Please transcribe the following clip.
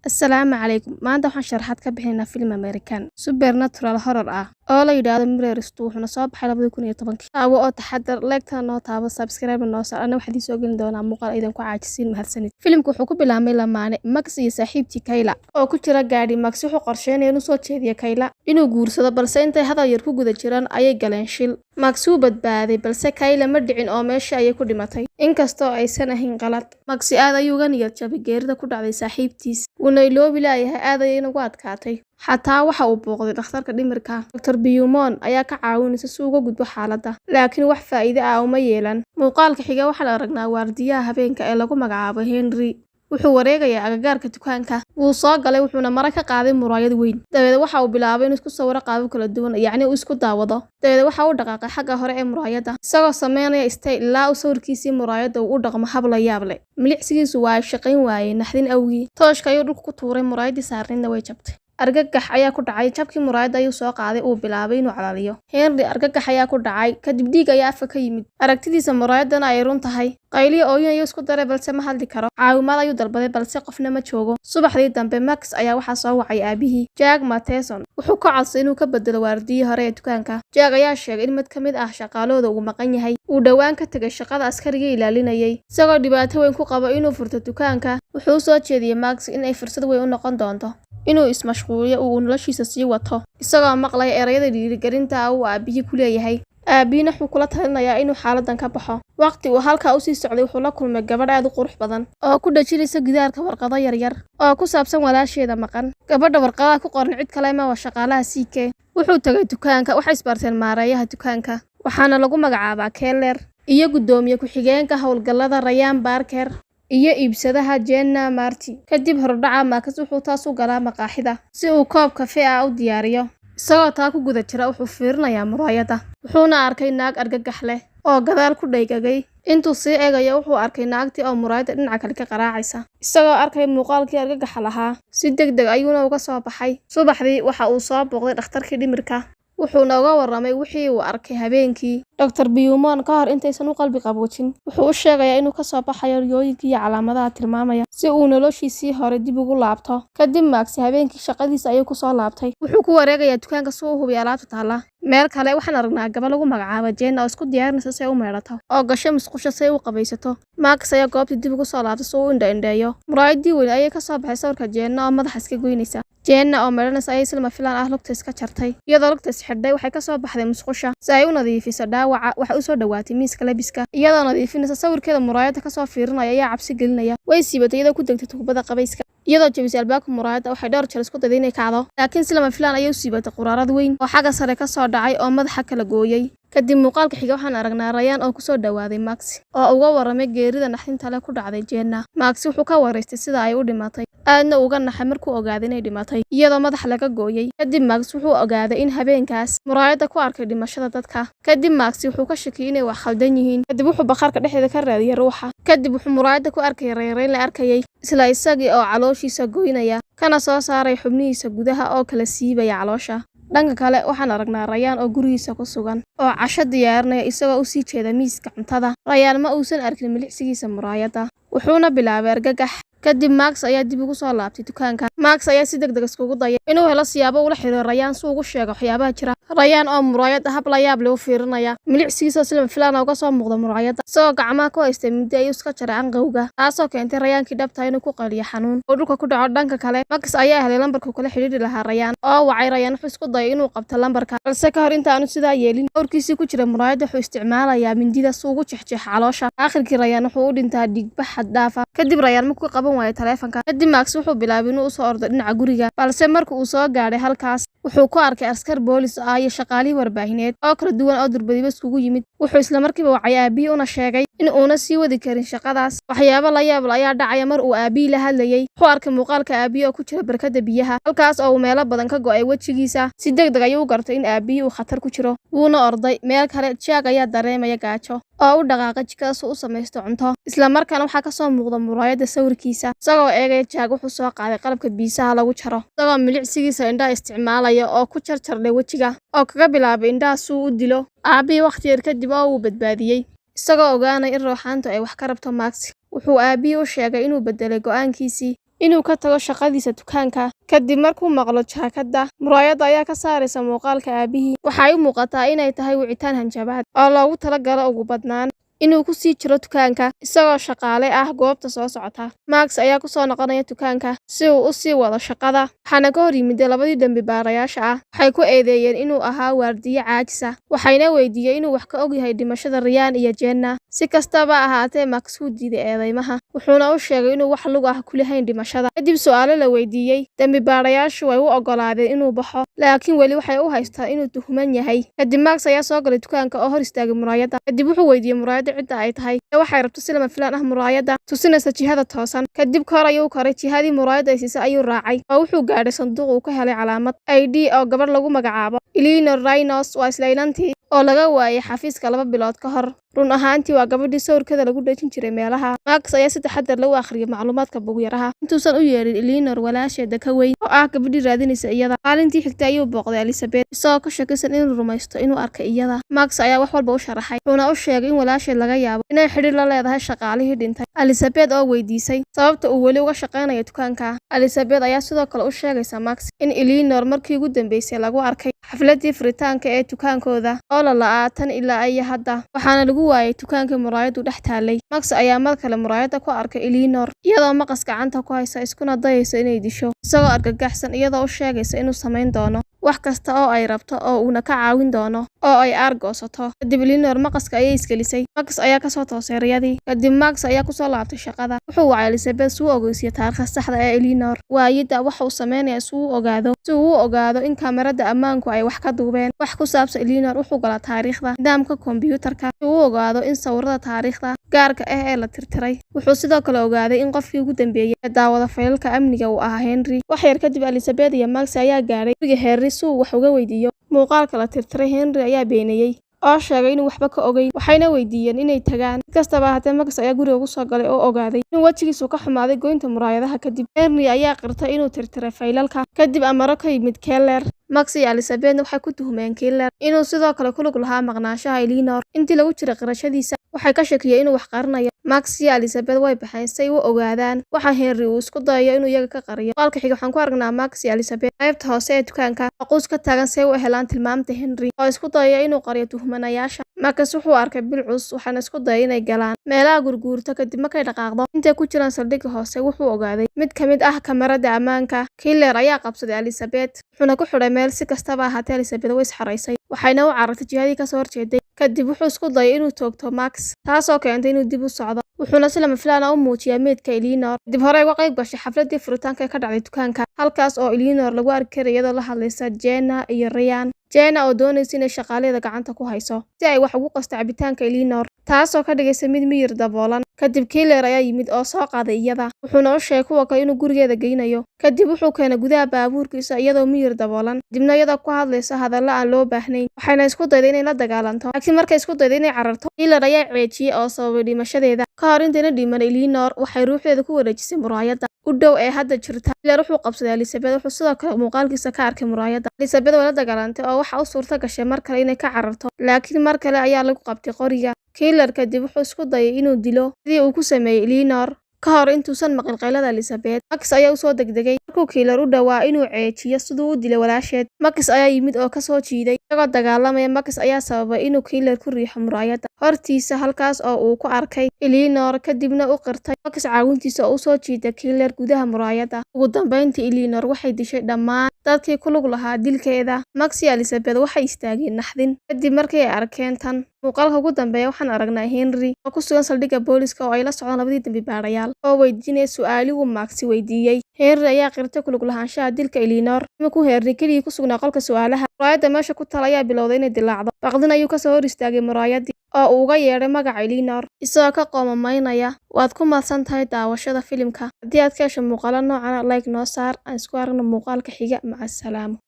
Asalaamu calaykum. Maanta waxaan sharaxaad ka bixinaynaa filim American supernatural horror ah oo la yidhaahdo Mirrors 2, wuxuuna soo baxay 2010-kii. Taawo oo taxadar, like-tana noo taabo, subscribe noo saar. Anna waxaan idiin soo gelin doonaa muuqaal aydan ku caajisiin. Mahadsanid. Filimku wuxuu ku bilaabmay lamaane Max iyo saaxiibtii Kayla oo ku jira gaadhi. Max wuxuu qorsheynaya inuu soo jeediyo Kayla inuu guursado, balse intay hadal yar ku guda jiraan ayay galeen shil. Max wuu badbaaday, balse Kayla ma dhicin oo meesha ayay ku dhimatay, inkastoo aysan ahayn qalad. Max aad ayuu uga niyad jabay geerida ku dhacday saaxiibtiis, wuuna iloobi laayahay, aad ayayna ugu adkaatay. Xataa waxa uu booqday dhakhtarka dhimirka. Dr. Beaumont ayaa ka caawinaysa si uu uga gudbo xaaladda, laakiin wax faa'iido ah uma yeelan. Muuqaalka xiga waxaan aragnaa waardiyaha habeenka ee lagu magacaabo Henry. Wuxuu wareegayaa agagaarka dukaanka. Wuu soo galay, wuxuuna mara ka qaaday muraayad weyn. Dabeed waxa uu bilaabay inuu isku sawiro qaabab kala duwan, yacni uu isku daawado. Dabeed waxa uu dhaqaaqay xagga hore ee muraayadda, isagoo sameynaya style ilaa uu sawirkiisii muraayadda uu u dhaqmo hab la yaab leh. Milicsigiisu waa ay shaqayn waayeen naxdin awgii. Tooshka ayuu dhulka ku tuuray, muraayaddii saarnaydna way jabtay. Argagax ayaa ku dhacay. Jabkii muraayadda ayuu soo qaaday, uu bilaabay inuu calaliyo. Henry argagax ayaa ku dhacay, kadib dhiig ayaa afka ka yimid. Aragtidiisa muraayaddana ay run tahay. Qayliyo ooyin ayuu isku daray, balse ma hadli karo. Caawimaad ayuu dalbaday, balse qofna ma joogo. Subaxdii dambe Max ayaa waxaa soo wacay aabihii, Jack Matheson. Wuxuu ka codsaday inuu ka bedelo waardiyihii hore ee dukaanka. Jack ayaa sheegay in mid ka mid ah shaqaalahooda uu maqan yahay, uu dhowaan ka tegay shaqada askarigii ilaalinayay, isagoo dhibaato weyn ku qabo inuu furto dukaanka. Wuxuu u soo jeediyey Max in ay fursad weyn u noqon doonto inuu ismashquuliyo oo uu noloshiisa sii wato, isagoo maqlaya erayada dhiirigelinta ah uu aabihii ku leeyahay. Aabihiina wuxuu kula talinayaa inuu xaaladan ka baxo. Waqti uu halkaa usii socday, wuxuu la kulmay gabadh aad u qurux badan oo ku dhajinaysa gidaarka warqado yaryar oo ku saabsan walaasheeda maqan. Gabadha warqadaha ku qoran cid kale ma waa shaqaalaha CK. Wuxuu tagay dukaanka, waxay isbarteen maareeyaha dukaanka, waxaana lagu magacaabaa Keller, iyo guddoomiye ku-xigeenka howlgallada Ryan Parker iyo iibsadaha Jenna Marty. Kadib hordhaca, Max wuxuu toos u galaa maqaaxida si uu koob kafee ah u diyaariyo. Isagoo taa ku guda jira, wuxuu fiirinayaa muraayadda, wuxuuna arkay naag argagax leh oo gadaal ku dhaygagay. Intuu sii eegayo, wuxuu arkay naagtii oo muraayadda dhinaca kale ka qaraacaysa. Isagoo arkay muuqaalkii argagaxa lahaa, si degdeg ayuuna uga soo baxay. Subaxdii waxa uu soo booqday dhakhtarkii dhimirka, wuxuuna uga warramay wixii uu arkay habeenkii. Dr. Beaumont, ka hor intaysan u qalbi qaboojin, wuxuu u sheegayaa inuu ka soo baxayo riyooyinka iyo calaamadaha tilmaamaya si uu noloshiisii hore dib ugu laabto. Kadib Max habeenkii shaqadiisa ayuu kusoo laabtay. Wuxuu ku wareegayaa dukaanka si uu u hubiyo alaabta taalla. Meel kale waxaan aragnaa gabadh lagu magacaabo Jenna oo isku diyaarinaysa si ay u meedhato oo gasho musqusha si ay u qabaysato. Max ayaa goobtii dib ugu soo laabtay si uu u indha-indheeyo. Muraayaddii weyn ayay ka soo baxay sawirka Jenna oo madaxa iska goynaysa. Jenna oo meedhanaysa ayay si lama filaan ah lugta iska jartay. Iyadoo lugta is xidhay, waxay ka soo baxday musqusha si ay u nadiifiso dhaawaca. Waxay u soo dhawaatay miiska labiska. Iyadoo nadiifinaysa, sawirkeeda muraayadda kasoo fiirinaya ayaa cabsi gelinaya. Way siibatay iyadoo ku degtay tuubada qabayska. Iyadoo jebisay albaabka muraayadda, waxay dhowr jeer isku dayday inay kacdo, laakiin si lama filaan ayay u siibatay quraarad weyn oo xagga sare ka soo dhacay oo madaxa kala gooyay. Kadib muuqaalka xiga waxaan aragnaa Ryan oo kusoo dhawaaday Max oo uga warramay geerida naxdinta leh ku dhacday Jenna. Max wuxuu ka waraystay sida ay u dhimatay, aadna uga naxay markuu ogaaday inay dhimatay iyadoo madaxa laga gooyay. Kadib Max wuxuu ogaaday in habeenkaas muraayadda ku arkay dhimashada dadka. Kadib Max wuxuu ka shakiyay inay wax khaldan yihiin. Kadib wuxuu bakhaarka dhexdeeda ka raadiyay ruuxa. Kadib wuxuu muraayadda ku arkay raynrayn la arkayay isla isagii oo calooshiisa goynaya, kana soo saaray xubnihiisa gudaha oo kala siibaya caloosha. Dhanka kale waxaan aragnaa Ryan oo gurigiisa ku sugan oo casho diyaarinaya, isagoo u sii jeeda miiska cuntada. Ryan ma uusan arkin milicsigiisa muraayadda, wuxuuna bilaabay argagax. Kadib Max ayaa dib ugu soo laabtay dukaanka. Max ayaa si degdeg iskugu dayay inuu helo siyaabo ula xiriiro Ryan si uu ugu sheego waxyaabaha jira. Ryan oo muraayadda hab la yaab leh u fiirinaya, milicsigiisa si lama filaan ah uga soo muuqda muraayadda, isagoo gacmaha ku haysta mindi ayuu iska jaray canqowga, taasoo keentay Ryankii dhabta inuu ku qayliyo xanuun oo dhulka ku dhaco. Dhanka kale, Max ayaa helay lambarkuu kula xidhiidhi lahaa Ryan oo wacay. Ryan wuxuu isku dayay inuu qabto lambarka, balse ka hor intaanu sidaa yeelin, sawirkiisii ku jira muraayadda wuxuu isticmaalayaa mindida si ugu jeexjeexo caloosha. Aakhirkii Ryan wuxuu u dhintaa dhiigbax xad dhaaf ah. Kadib Ryan markuu qaban waayay taleefanka, kadib Max wuxuu bilaabay inuu usoo ordo dhinaca guriga, balse marka uu soo gaadhay halkaas, wuxuu ku arkay askar boolis ah iyo shaqaalihii warbaahineed oo kala duwan oo durbadiba iskugu yimid. Wuxuu isla markiiba wacay aabihii una sheegay in uuna sii wadi karin shaqadaas. Waxyaabo la yaab leh ayaa dhacaya mar uu aabihii la hadlayay. Wuxuu arkay muuqaalka aabihii oo ku jira barkadda biyaha, halkaas oo uu meelo badan ka go'ay wejigiisa. Si degdeg ayuu u gartay in aabihii uu khatar ku jiro, wuuna orday. Meel kale, Jack ayaa dareemaya gaajo oo u dhaqaaqay jikada si uu u samaysto cunto. Isla markaana waxaa kasoo muuqda muraayadda sawirkiisa. Isagoo eegaya, Jack wuxuu soo qaaday qalabka biisaha lagu jaro, isagoo milicsigiisa indhaha isticmaalaya oo ku jarjardhay wejiga oo kaga bilaabay indhaha si uu u dilo aabihii wakhti yar kadib oo uu badbaadiyey. Isagoo ogaanaya in ruuxaantu ay wax ka rabto Max, wuxuu aabihii u sheegay inuu bedelay go'aankiisii. Inuu ka tago shaqadiisa dukaanka. Kadib markuu maqlo jaakada, muraayadda ayaa ka saaraysa muuqaalka aabihii. Waxay u muuqataa inay tahay wicitaan hanjabaad oo loogu talagalo ugu badnaan inuu ku sii jiro dukaanka isagoo shaqaale ah goobta soo socota. Max ayaa ku soo noqonaya dukaanka si uu u sii wado shaqada, waxaana ka hor yimid labadii dambi baarayaasha ah. Waxay ku eedeeyeen inuu ahaa waardiye caajis ah, waxayna weydiiyeen inuu wax ka og yahay dhimashada Ryan iyo Jenna. Si kastaba ha ahaatee, Max wuu diiday eedeymaha, wuxuuna u sheegay inuu wax lug ah ku lahayn dhimashada. Kadib su'aalo la weydiiyey, dambi baarayaashu way u oggolaadeen inuu baxo, laakiin weli waxay u haystaan inuu tuhuman yahay. Kadib Max ayaa soo galay dukaanka oo hor istaagay muraayadda. Kadib wuxuu weydiiyey muraayadda cidda ay tahay iyo waxay rabto. Si lama filaan ah, muraayadda tusinaysa jihada toosan. Kadib kor ayuu koray, jihadii muraayadda ay siisay ayuu raacay, oo wuxuu gaadhay sanduuq uu ka helay calaamad ID oo gabadh lagu magacaabo Eleanor Rhinos. Waa isla inantii oo laga waayay xafiiska 2 bilood ka hor. Run ahaantii, waa gabadhii sawirkeeda lagu dhejin jiray meelaha. Max ayaa si taxadar leh u akhriyay macluumaadka buugyaraha intuusan u yeedhin Eleanor walaasheeda ka weyn, oo ah gabadhii raadinaysa iyada. Maalintii xigtay ayuu booqday Elizabeth, isagoo ka shakisan inuu rumaysto inuu arkay iyada. Max ayaa wax walba u sharaxay, wuxuuna u sheegay in walaasheed laga yaabo inay xidhiir la leedahay shaqaalihii dhintay. Elizabeth oo weydiisay sababta uu weli uga shaqaynayo dukaanka. Elizabeth ayaa sidoo kale u sheegaysa Max in Eleanor markii ugu dambeysay lagu arkay xafladii furitaanka ee dukaankooda, oo la la'aa tan ilaa iyo hadda, waxaana lagu waayay dukaankii muraayadu dhex taalay. Max ayaa mar kale muraayadda ku arkay Eleanor iyadoo maqas gacanta ku haysa, iskuna dayaysa inay disho, isagoo argagaxsan, iyadoo u sheegaysa inuu samayn doono wax kasta oo ay rabto oo uuna ka caawin doono oo ay aargoosato. Kadib Eleanor maqaska ayay isgelisay. Max ayaa kasoo toosay riyadii. Kadib Max ayaa kusoo laabtay shaqada. Wuxuu wacay Elizabeth si uu u ogeysiiyo taariikhda saxda ee Eleanor. Waayida waxa uu sameynaya si uu u ogaado in kamarada ammaanku ay wax ka duubeen wax ku saabsan Eleanor. Wuxuu galaa taariikhda nidaamka kombiyuutarka si uu u ogaado in sawirada taariikhda gaarka ah ee la tirtiray. Wuxuu sidoo kale ogaaday in qofkii ugu dambeeyay ee daawada faylalka amniga uu ahaa Henry. Wax yar kadib, Elizabeth iyo Max ayaa gaadhay guriga Henry si uu wax uga weydiiyo muuqaalka la tirtiray. Henry ayaa beeniyey oo sheegay inuu waxba ka ogeyn, waxayna weydiiyeen inay tagaan. Si kastaba ha ahaatee, Max ayaa guriga kusoo galay oo ogaaday inuu wejigiisu ka xumaaday goynta muraayadaha. Kadib Henry ayaa qirtay inuu tirtiray faylalka kadib amaro ka yimid Keller. Max iyo Elizabethna waxay ku tuhmeen Keller inuu sidoo kale ku lug lahaa maqnaanshaha Eleanor. Intii lagu jiray qirashadiisa, waxay ka shakiyeen inuu wax qarinayo. Max iyo Elizabeth way baxeen si ay u ogaadaan waxa Henry uu isku dayayo inuu iyaga ka qariyo. Muuqaalka xiga waxaan ku aragnaa Max iyo Elizabeth qaybta hoose ee dukaanka oo quus ka taagan si ay u helaan tilmaamta Henry, oo isku dayaya inuu qariyo tuhmanayaasha. Max wuxuu arkay bilcus, waxaana isku dayay inay galaan meelaha gurguurta. Kadib markay dhaqaaqdo intay ku jiraan saldhigga hoose, wuxuu ogaaday mid ka mid ah kamarada ammaanka. Keller ayaa qabsaday Elizabeth, wuxuuna ku xidhay meel. Si kastaba ha ahaatee, Elizabeth way isxaraysay, waxayna u carartay jihadii kasoo horjeeday. Kadib wuxuu isku dayay inuu toogto Max, taasoo keentay inuu dib u socdo, wuxuuna si lama filaan ah u muujiyaa meydka Eleanor. Kadib horey uga qayb gashay xafladii furitaanka ee ka dhacday dukaanka, halkaas oo Eleanor lagu arki karay iyadoo la hadlaysa Jenna iyo Ryan. Jenna oo doonaysa inay shaqaalaheeda gacanta ku hayso si ay wax ugu qasto cabitaanka Eleanor, taasoo ka dhigaysa mid miyir daboolan. Kadib Keller ayaa yimid oo soo qaaday iyada, wuxuuna u sheegay kuwa kale inuu gurigeeda geynayo. Kadib wuxuu keenay gudaha baabuurkiisa iyadoo miyir daboolan, kadibna iyadoo ku hadlaysa hadallo aan loo baahnayn, waxayna isku dayday inay la dagaalanto. Laakiin markay isku dayday inay cararto, Keller ayaa ceejiyey oo sababay dhimashadeeda. Ka hor intayna dhiman, Eleanor waxay ruuxdeeda ku wareejisay muraayadda u dhow ee hadda jirta. Keller wuxuu qabsaday Elizabeth, wuxuu sidoo kale muuqaalkiisa ka arkay muraayadda. Elizabeth way la dagaalantay oo waxa u suurta gashay mar kale inay ka cararto, laakiin mar kale ayaa lagu qabtay qoriga Keller. Kadib wuxuu isku dayay inuu dilo sidii uu ku sameeyey Eleanor. Ka hor intuusan maqlin qaylada Elizabeth, Max ayaa usoo degdegay. Markuu Keller u dhowaa inuu ceejiyo siduu u dilay walaasheed, Max ayaa yimid oo kasoo jiiday. Isagoo dagaalamaya, Max ayaa sababay inuu Keller ku riixo muraayadda hortiisa, halkaas oo uu ku arkay Eleanor, kadibna u qirtay Max caawintiisa oo usoo jiiday Keller gudaha muraayadda. Ugu dambeyntii, Eleanor waxay dishay dhammaan dadkii ku lug lahaa dilkeeda. Max iyo Elizabeth waxay istaageen naxdin kadib markii ay arkeen tan. Muuqaalka ugu dambeeya waxaan aragnaa Henry oo ku sugan saldhigga booliska oo ay la socdaan labadii dambi baarayaal oo weydiinaya su'aalihii uu Max weydiiyey. Henry ayaa qirtay ku lug lahaanshaha dilka Eleanor. Markuu Henry keligii ku sugnaa qolka su'aalaha, muraayadda meesha ku taal ayaa bilowday inay dillaacdo. Baqdin ayuu kasoo hor istaagay muraayaddii oo uu uga yeedhay magaca Eleanor isagoo ka qoomamaynaya. Waad ku mahadsan tahay daawashada filimka. Haddii aad ka hesho muuqaalo noocan ah, like noo saar. Aan isku aragno muuqaalka xiga. Maca salaamo.